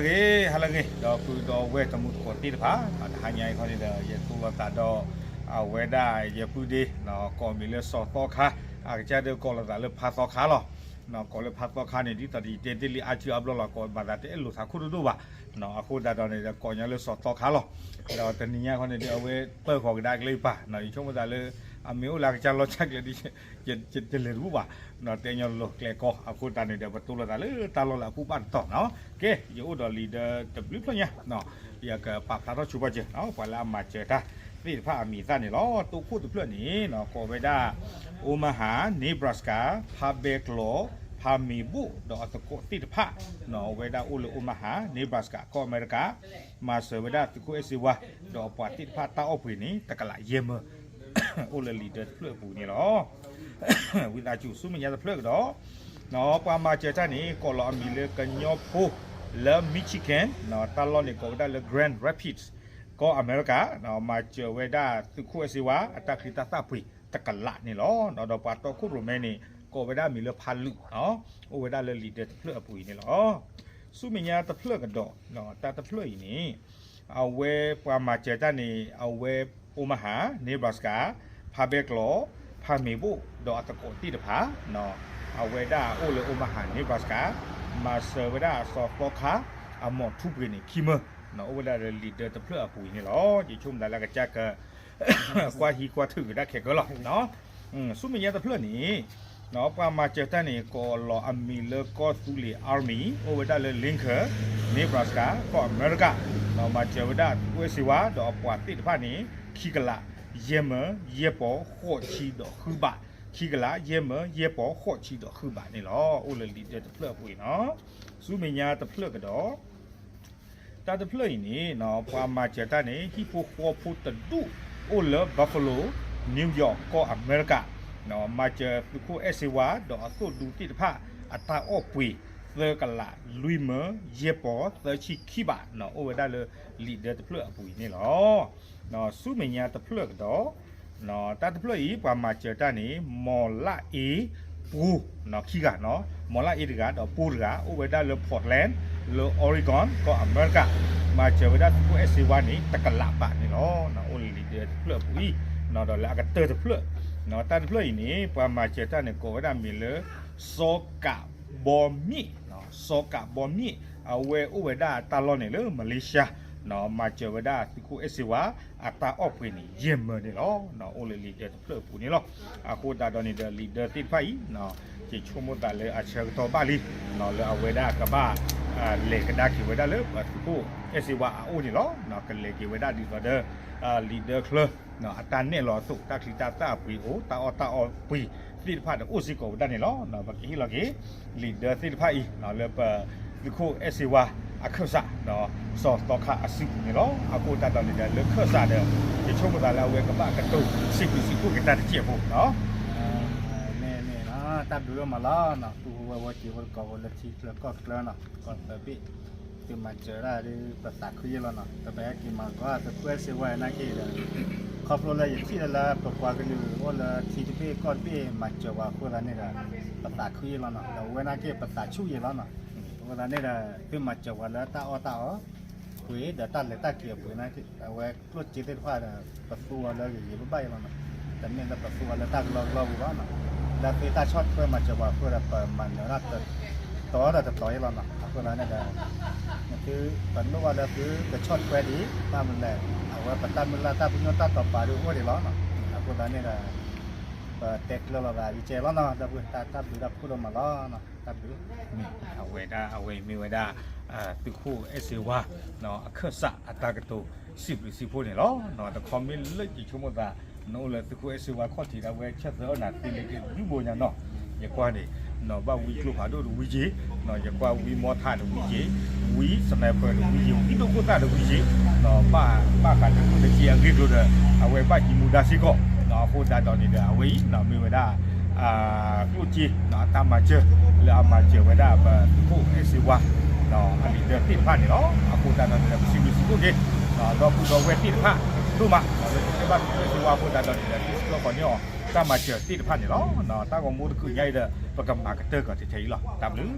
ဟါလၢအဂ့ၤ ဟါလၢအဂ့ၤ ဒီပုၢ်ဒီဝဲၢ်တံၤသကိးသ့ၣ်တဖၣ်, တဟါညါအံၤခီန့ၣ်ဒီး ယတိၢ်လိာ်သးဒီး အဝဲဒၣ်ယပုၢ်ဒ့ ကိးမံၤလၢစီၤသီခါ, အကစၢ်ဒုးကိးလိာ်သးလၢဖါသီခါလီၤ. ကိးလၢဖါသီခါန့ၣ် ဒ်သိးယတဲတ့ၢ်လံအါစုအါဘျီလီၤ, ကိးဘၣ်သးတအဲၣ်လိာ်သးခိၣ်ဒိၣ်ဒိၣ်ဘၣ်. အဃိသတးဒီးန့ၣ်ဒီး ကိးညါလၢစီၤသီခါလီၤ. ဒီးတနံၤညါခီန့ၣ်ဒီး အဝဲပၢၢ်ဃီၤကဒါက့ၤလၢယပၢ်, ယဆိကမိၣ်သးလၢ အမ့ၢ်အိၣ်လၢအကစၢ်လီၢ်ကစၢ်ကျဲဒီး ယတလဲၤတဘူၣ်ဘၣ်, တဲညီလိၤကျဲကီ, အဃိသတးန့ၣ်ဒီး ပတိၢ်လိာ်သးလၢတၢ်လီၢ်လၢအဘူၣ်ဘၣ်တတီၤနီၤ. ကဲ ယအိၣ်ဒီးလံာ်ဒၢတဘျုးဖျၢၣ်ညါ, ယကပာ်ဖျါထီၣ်ဆိပာ်စၢၤ ပှၤလၢအမၤစၢၤတၢ်သ့ၣ်တဖၣ်အမံၤအသၣ်န့ၣ်လီၤ. တိခိၣ်တဖျၢၣ်န့ၣ် ကိးဝဲဒၣ် Omaha, Nebraska, ဖါဘဲကျိၤ, ဖါမ့ၤဘိၣ် ဒီးအသကိးသ့ၣ်တဖၣ်, အဝဲဒၣ်အိၣ်လၢ Omaha, Nebraska ကီၢ်အမဲရကၤ, မၤစၢၤဝဲဒၣ်သုးခိၣ်အဲၣ်စ့ဝါ ဒီးအပှၤသ့ၣ်တဖၣ်တၢ်အီၣ်ပှ့ၤန့ၣ် တကလးယဲၢ်မၢ, အိၣ်လၢလံာ်ဒၢတဖျၢၣ်အပူၤန့ၣ်လီၤ. ဝံသးစူၤ ဆူမဲာ်ညါတဖျၢၣ်ကဒီး, ပှၤမၤစၢၤတၢ်န့ၣ် ကိးလီၤအမံၤလၢကညီဖိ လၢ Michigan, တၢ်လီၢ်န့ၣ်ကိးဝဲဒၣ်လၢ Grand Rapids, ကီၢ်အမဲရကၤ, မၤစၢၤဝဲဒၣ်သုးခိၣ်အဲၣ်စ့ဝါ အတၢ်ချံတၢ်သၣ်ပှ့ၤတကလးန့ၣ်လီၤ. ဒီးပှၤတီခိၣ်ရိၣ်မဲန့ၣ် ကိးဝဲဒၣ်အမံၤလၢဖါလုး, အိၣ်ဝဲဒၣ်လၢလံာ်ဒၢတဖျၢၣ်အပူၤအံၤန့ၣ်လီၤ. ဆူမဲာ်ညါတဖျၢၣ်ကဒီး, တၢ်တဖျၢၣ်အံၤန့ၣ် အဝဲပှၤမၤစၢၤတၢ်န့ၣ် အဝဲ Omaha, Nebraska, ဖါဘဲကျိၤ, ဖါမ့ၤဘိၣ် ဒီးအသကိးသ့ၣ်တဖၣ်, အဝဲဒၣ်အိၣ်လၢ Omaha, Nebraska, မၤစၢၤဝဲဒၣ်စီၤသီခါ အမိၢ်ထူပှ့ၤန့ၣ်ခံမၢ, အိၣ်ဝဲဒၣ်လၢလံာ်ဒၢတဖျၢၣ်အပူၤအံၤန့ၣ်လီၤ. ယဆိကမိၣ်သးလၢအကစၢ်က ကွၢ်ဟံးကွၢ်ထုးကဒါခဲကၢလီၤ. ဆူမဲာ်ညါတဖျၢၣ်န့ၣ် ပှၤမၤစၢၤတၢ်န့ၣ် ကိးလီၤအမံၤလၢကီၢ်သူလ့ၤ Army, အိၣ်ဝဲဒၣ်လၢ Lincoln, Nebraska, ကီၢ်အမဲရကၤ, မၤစၢၤဝဲဒၣ်သုးခိၣ်အဲၣ်စ့ဝါ ဒီးအပှၤသ့ၣ်တဖၣ်န့ၣ် ခံကလး ယဲၢ်မၢ ယဲၢ်ပီၤ ဃိးဆံဒီးဃုဘး, ခံကလး ယဲၢ်မၢ ယဲၢ်ပီၤ ဃိးဆံဒီးဃုဘးန့ၣ်လီၤ. အိၣ်လၢလံာ်ဒၢတဖျၢၣ်အပူၤအံၤနီၤ. ဆူမဲာ်ညါတဖျၢၣ်ကဒီး တၢ်တဖျၢၣ်အံၤန့ၣ် ပှၤမၤစၢၤတၢ်န့ၣ် ဟံၣ်ဖိဃီဖိတဒူၣ် အိၣ်လၢ Buffalo, New York, ကီၢ်အမဲရကၤ, မၤစၢၤသုးခိၣ်အဲၣ်စ့ဝါ ဒီးအသိၣ်ဒူသ့ၣ်တဖၣ် အတၢ်အီၣ်ပှ့ၤ သၢကလး လွံၢ်မၢ ယဲၢ်ပီၤ သၢဆံခံဘး, အိၣ်ဝဲဒၣ်လၢလံာ်ဒၢတဖျၢၣ်အပူၤအံၤန့ၣ်လီၤ. ဆူမဲာ်ညါတဖျၢၣ်ကဒီး တၢ်တဖျၢၣ်အံၤ ပှၤမၤစၢၤတၢ်န့ၣ် မီၤလၢအ့ ပှိၤ ခံဂၤနီၤ, မီၤလၢအ့တဂၤ ဒီးပှိၤတဂၤ အိၣ်ဝဲဒၣ်လၢ Portland လၢ Oregon ကီၢ်အမဲရကၤ, မၤစၢၤဝဲဒၣ်သုးခိၣ်အဲၣ်စ့ဝါန့ၣ် တကလးဘးန့ၣ်လီၤ. အိၣ်လၢလံာ်ဒၢတဖျၢၣ်အပူၤအံၤ, ဒီးလၢအကတၢၢ်တဖျၢၣ်, တၢ်တဖျၢၣ်အံၤန့ၣ် ပှၤမၤစၢၤတၢ်န့ၣ် ကိးဝဲဒၣ်မံၤလၢ စီၤကးဘီမ့ၣ်, စီၤကးဘီမ့ၣ် အဝဲအိၣ်ဝဲဒၣ်တၢ်လီၢ်န့ၣ်လၢ Malaysia, မၤစၢၤဝဲဒၣ်သုးခိၣ်အဲၣ်စ့ဝါ အတၢ်အီၣ်ပှ့ၤန့ၣ် ယဲၢ်မၢန့ၣ်လီၤ. အိၣ်လၢလံာ်ဒၢတဖျၢၣ်အပူၤန့ၣ်လီၤ. အဃိသတးဒီးန့ၣ်ဒီး လံာ်ဒၢသ့ၣ်တဖၣ်အံၤ ယဆိကမိၣ်သးလၢအဆၢကတီၢ်ဘၣ်လံ လၢအဝဲဒၣ်ကဘၣ် လဲၤကဒါက့ၤဝဲဒၣ်လၢပသုးခိၣ်အဲၣ်စ့ဝါအအိၣ်န့ၣ်လီၤ. ကလဲၤက့ၤဝဲဒၣ်ဒ်သိးဒီး လံာ်ဒၢချၢ အတၢ်နဲၣ်လီၤအသိး တၢ်ချံတၢ်သၣ်အပှ့ၤအိၣ် တၢ်အီၣ်တၢ်အီပှ့ၤသ့ၣ်တဖၣ်ဒီးအိၣ်စ့ၢ်ကီးဝဲဒၣ်န့ၣ်လီၤ. ပကဟ့ၣ်လီၤက့ၤ လံာ်ဒၢသ့ၣ်တဖၣ်အံၤ လၢပသုးခိၣ်အဲၣ်စ့ဝါအခၢၣ်စး စီၤသီခါအစုပူၤန့ၣ်လီၤ. အဃိသတးဒီးန့ၣ်ဒီး လၢခၢၣ်စးဒီး ယဆိကမိၣ်သးလၢအဝဲကဘၣ်ကတိၤစံးဘျုးစံးဖှိၣ်က့ၤတၢ်တစဲးဖိနီၤ. မ့ၢ်မ့ၢ်နီၤ တၢ်ဘျုးဒိၣ်မးလီၤနီၤ. သူဝဲဝဲက့ၤဝဲတကိးဝဲလၢထံချၢကီၢ်ချၢနီၤ ကီၢ်သၢဘ့ၣ် သုမၤစၢၤဒၣ်ဒ်ပသးခုယ့ၢ်လီၤနီၤ. ပဟဲက့ၤမၤကီးသုးခိၣ်အဲၣ်စ့ဝါနာ်က့ဒီး ခီဖျိလၢယထံၣ်လၢလၢပပှၤကလုာ်အိၣ်လၢထံတဘ့ၣ်ကီၢ်တဘ့ၣ် မၤစၢၤပှၤအဃိသတးန့ၣ်ဒီး ပသးခုယ့ၢ်လီၤနီၤ. ဒီးဝဲနာ်က့ပသးဆူၣ်ယ့ၢ်လီၤနီၤ. အဃိသတးန့ၣ်ဒီး သုမၤစၢၤပှၤလၢတၢ်အီၣ်တၢ်အီပှ့ၤဒီးတၢ်လဲၤတၢ်က့ၤအပှ့ၤနာ်က့ အဝဲကျိၣ်စ့သ့ၣ်တဖၣ်ဒီး ပသူအီၤလၢဂ့ၤဂ့ၤဘၣ်ဘၣ်အံၤလီၤနီၤ. တမ့ၢ်လၢပသူအီၤလၢတၢ်ကလီကလီပူၤဘၣ်နီၤ. လၢသုတၢ်ဆီၣ်ထွဲမၤစၢၤပှၤအဃိဒီး ပမၤနၢၤဒၣ်တတီၤဒီးတတီၤအံၤလီၤနီၤ. အဃိသတးန့ၣ်ဒီး နသုပလိၣ်ဘၣ်လၢသုကဆီၣ်ထွဲဒံး ဘၣ်မနုၤလဲၣ် အဝဲပတၢ်မုၢ်လၢ်တၢ်ပညိၣ်တၢ်တီၤပာ်ဒုးအိၣ်ဒံးလီၤနီၤ. အဃိသတးန့ၣ်ဒီး ပတဲကျၢၤလီၤသးယကဲလီၤနီၤ ဒီပုၢ်ဝဲၢ် တၢ်ဘျုးတၢ်ဖှိၣ်ဒိၣ်မးလီၤနီၤ. တၢ်ဘျုး အဝဲဒၣ်အဝဲမ့ၢ်ဝဲဒၣ် သုးခိၣ်အဲၣ်စ့ဝါ အခၢၣ်စးအတၢ်ကတိၤစံးဘျုးစံးဖှိၣ်န့ၣ်လီၤ. တခီမ့ၢ်လၢယဆိကမိၣ်သး နအိၣ်လၢသုးခိၣ်အဲၣ်စ့ဝါခီၣ်ထံးဒၣ်ဝဲ ဆၢသၢအီၣ်နၤသ့လၢကဒုဘိညါနီၤ. ယကွၢ်န့ၣ် နဘၣ်ဝံကျိဖးဒိၣ်တဝံက့ၤ, ယကွၢ်ဝံမီထးတဝံက့ၤ, ဝံ sniper တဝံက့ၤ, ဝံဒိၣ်ခိၣ်သၣ်တဝံက့ၤ, ဘၣ်ဃးတၢ်ကျိၣ်တစ့အဂ့ၢ်ကျိၤဒီး အဝဲဘၣ်ဟံးမူဒါစ့ၢ်ကီး. အဃိသတးဒီးန့ၣ်ဒီး အဝဲအံၤ မ့ၢ်ဝဲဒၣ် ကျိၣ်စ့ အတၢ်မၤစၢၤ လၢအမၤစၢၤဝဲဒၣ်ပသုးခိၣ်အဲၣ်စ့ဝါ အလံာ်ဒၢသ့ၣ်တဖၣ်န့ၣ်လီၤ. အဃိသတးဒီးန့ၣ်ဒီး ပစံးဘျုးစံးဖှိၣ်က့ၤ ဒီပုၢ်ဒီဝဲၢ်သ့ၣ်တဖၣ်ဒိၣ်မး လၢသုးခိၣ်အဲၣ်စ့ဝါအဃိသတးဒီးန့ၣ်ဒီး သုဆှၢဃီၤန့ၢ်အီၤ တၢ်မၤစၢၤသ့ၣ်တဖၣ်န့ၣ်လီၤ. တၢ်ဂီၤမူတကုးညါအံၤဒီး ပကမၤကတၢၢ်ကီးထဲထဲအံၤလီၤ. တၢ်ဘျုး